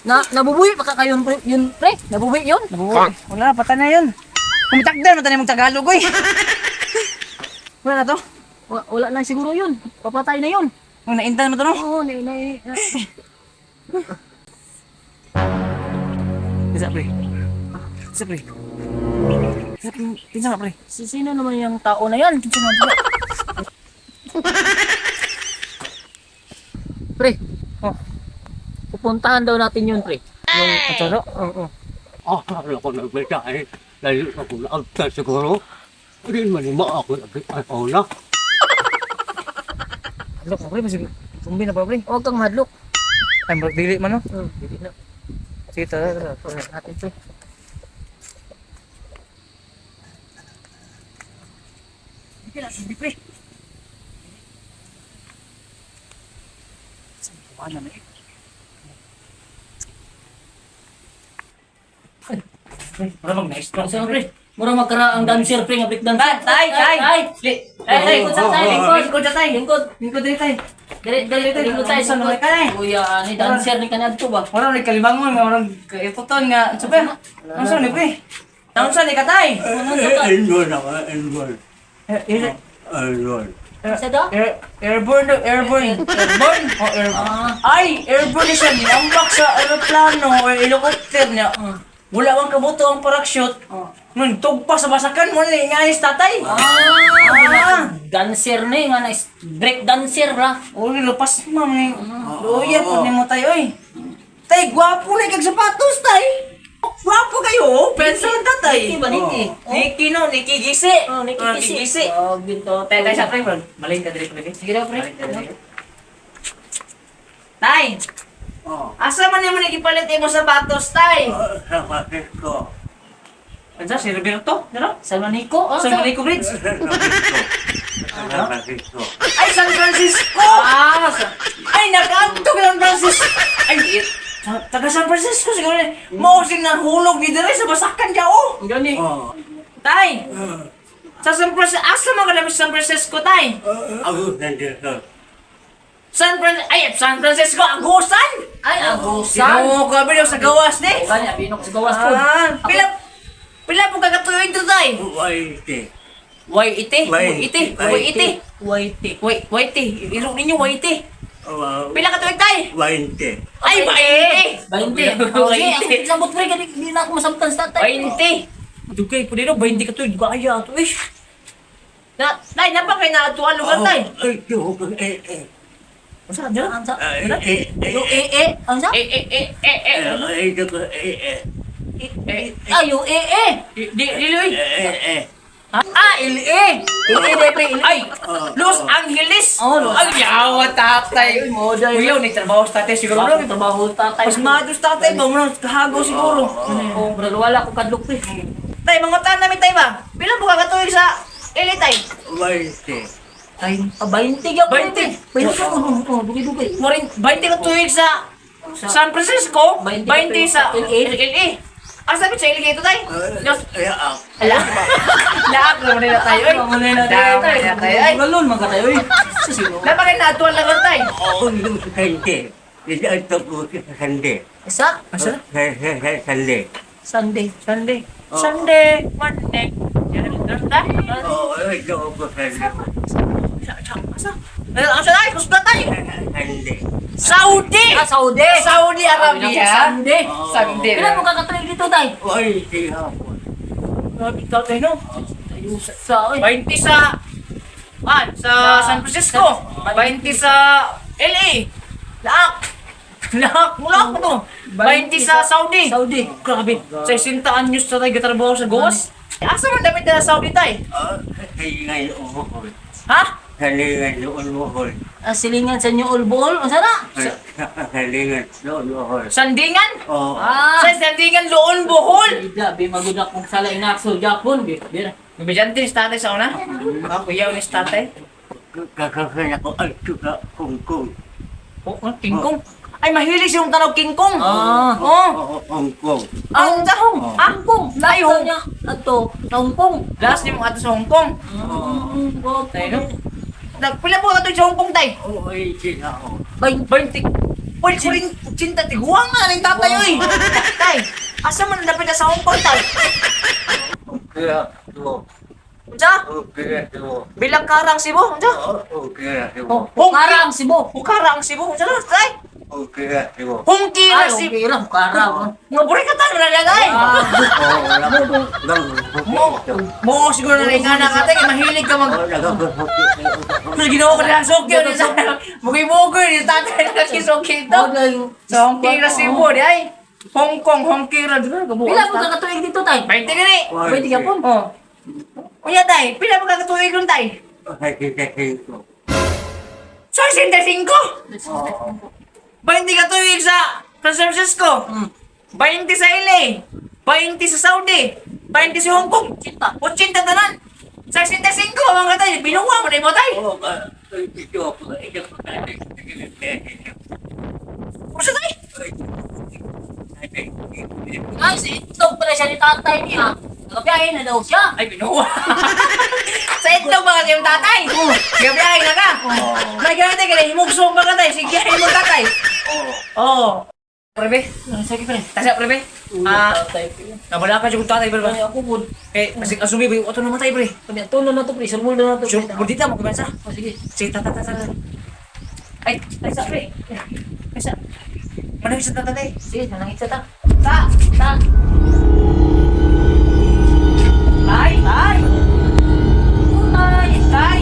Na nabubuhi pa ka kayo pre, yun pre? Nabubuhi yun? Nabubuhi. Wala na, patay na yun. Kumitakdan, matay na mong Tagalog, oy. Wala na to. Wala na siguro yun. Papatay na yun. Nung naintan mo to, no? Oo, na, na, na. Isa, pre. Isa, pre. Isa, pre. Pinsa ka, pre. Sino naman yung tao na yan? Pinsa naman, pre. Pre, Oh. pupuntahan daw natin yun, pre. Yung, ang toro? Oo. Ah, akala ko nagbitahe. Dahil ako naagta siguro. Hindi man mo ako nag-ayaw na. Look, pre, masig. Tumbi na ba, pre? Huwag kang hadlok. Ay, murag dili man, no? Dili na. Sige, tara, tara. Tara natin, pre. Hindi na, hindi, pre. Saan ko na, eh? Pre, wala bang nice Kasi pre, mura magkara ang dancer, pre, nga break dancer. Tay, tay! Tay! Tay, tay! Lingkod sa tay, lingkod. Lingkod sa tay! Lingkod. Lingkod diri, tay! Dili, dili, lingkod tayo. Saan Lingkod. ka, tay? Kuya, ni dancer ni kanadto ba? Wala ni kalibangon nga walang ituton nga. Ano ba? Ano sa ni pre? Naon sa ni katay? Enroll ako, enroll. Enroll. Sa da? Airborne daw, airborne. Airborne? Oh, airborne. Ah. Ay, airborne siya ni ambak sa aeroplano o helicopter niya. Wala bang kabuto ang parachute. Oh. Nun tugpa sa basakan mo ni ingayos tatay. Ah, dancer ni nga na break dancer ra. Uli lupas ma'am ni. Luya po nimo tayo oy. Tay gwapo na kag sapatos tay. Gwapo kayo, oh. Pencil tatay. Niki ba niki? Niki no, Niki Gisi. Oh, niki Oh, kisi. Gisi. Oh, ginto. Tay, tay, sa pre, bro. Malin ka diri, pre. Sige daw, pre. Malin ka diri. Tay, Oh, asa man nimo nagipalit imo sapatos, tay? sa kapit ko. Ano si Roberto? Dero? San Manico? Ah, San Manico Bridge? Sa kapit ko. Sa kapit ko. Ay, San Francisco! Ah, Ay, nakaadto ka San Francisco! Ay, taga San Francisco siguro ni. Mao sing nahulog ni diri sa basakan diya oh. gani. Oh, Tay, sa San Francisco, asa man ka namin sa San Francisco, tay? ako nandito. San Fran ay, San Francisco, Agusan! Ay, agusan. Sino ka ba sa gawas ni? Gani, abinok sa gawas po. Ah, pila pila po kakatuyoy dito tay? White. White, White. white, white, White. white, white, Ilog ninyo white. Wow. Pila katuig tay? White. Ay, 20. 20. Okay, ako sabot pre, gani di na ako masabtan sa tatay. 20. Dugay po dito, 20 katuig. Kaya ato eh. Na, tay, napa kay naatuan lugar tay? Ay, ko. Eh, eh. Unsa dira? Ang sa Eh, eh, eh. Yung E E, ang sa? Eh eh eh eh eh. Eh, ito ko, eh, eh. Eh, Ah, yung E E. di di di Eh, eh. Ah, LA. LA dai pre, LA. Ay, Los Angeles. Oh, Los Ay, yawa tatay. Mo dai. Kuya, nagtrabaho sa tatay siguro. Wala akong trabaho tatay. Mas mados tatay ba? Muna, kahago siguro. Oh, bro, wala ko kadlok pre. Tay, mangutan namin tay ba? Pila mo kakatuig sa LA tay? White. Tay, Ah, 20 gyud pre. 20. 20 ko. Oh, dugay-dugay. mo rin 20 katuig sa San Francisco, 20 20 sa LA. LA. Asa ba sa LA ito tay? Los Ay, ah. Ala. Laak na muna tayo oy. Muna tayo tayo. Ay, Galon man ka tayo oy. Sino? napakay na atuan lang tay. Oo, yung Sunday. Ito ko sa Sunday. Isa? Asa? Sunday. Sunday. Sunday. Oo. Sunday, Monday. Oo, ito ko Sunday. Asa? Asa tay? Kusda tay. Sunday. Saudi. Ah, Saudi. Saudi Arabia. Sunday. Sunday. Pila mo kakatuig dito tay? White hapon. Grabe tatay no. Sa oy. 20 sa sa San Francisco. 20 sa LA. Laak. Laak, mula ko to. 20 sa Saudi. Saudi. Grabe, 60 anyos sa tayo gatrabaho sa Goas. Asa man damit na Saudi tay? Ah, Salingan umuhol. Ha? Salingan umuhol. Ah, silingan sa inyo ulbol. Unsa na? Salingan umuhol. Sandingan? Oo. Ah. Sa Sandingan, Loon, Bohol. Ida, bi magudak kung sala inakso Japon, bi. Bira. Bibijan din si tatay sa una. Kuyaw ni si tatay. Kakasin ako ay sa Hong Kong. Oh, oh, King Kong. Ay, mahilig siyang tanaw King Kong. Ah. Oh. Oo, Hong Kong. Ang Hong. Ah, Hong Kong. Ay, Last Hong- niya. Ato, sa Hong Kong. Last ni mo ato sa Hong Kong. Mm, Tay, no? Nagpila po ato sa Hong Kong, tay? Oo, ay sila ako. Bay, 20. Pwede ko rin 80 tiguang nga ng tatay, oy. Tay, asa man ang dapit na sa Hong Kong, tay? Kaya to. Unsa? Okay, to. Bilang karang Cebu, unsa? Okay, to. Hukarang Cebu. Hukara ang Cebu, unsa na, tay? Okay, to. Hongki na Ay, Cebu. okay lang, hukarang. Nga buri ka tayo na tay. Ah, Mo, mo siguro na ingana ka tay, kay mahilig ka mag Mas ginawa ko na lang sokyo ni sa Mugi-mugi ni tatay na si sokyo ito. Sa Hong Kong na Cebu, di ay. Hong Kong, Hong Kong ra dito. Pila mo ka katuig dito, tay? 20 gani. 20 ka po. Oh. Unya tay, pila ba ka katuig ron tay? Sa 65. 20 ka tuig sa San Francisco. 20 sa LA. 20 sa Saudi. 20 sa Hong Kong. 80. 80 tanan. Sa 65 mga tay, binuwa mo na imo tay. Unsa tay? Ay, sa itlog pala siya ni tatay niya. Nagabiyahe na daw siya. Ay, binuwa. Sa itlog ba kasi yung tatay? Gabiyahe na ka. May ganun tayo, kaya himugsong ba ka tayo? Sige, mo tatay. Oo. Prebe, Sige, pre. tasa prebe. Ah, Tatay ko. nabala ka yung tatay, pre. Ay, ako po. Eh, kasi asumi ba yung ato namatay, pre. Kami, ato na to, pre. Surmul na to, Sure, pre. burdita mo kumansa. Oh, sige. Sige, tata, tata, tata. Ay, tasa, pre. Tasa. Manahit sa tatay. Sige, nanangit sa ta. Ta! Ta. Tay! Tay! Tay. Tay!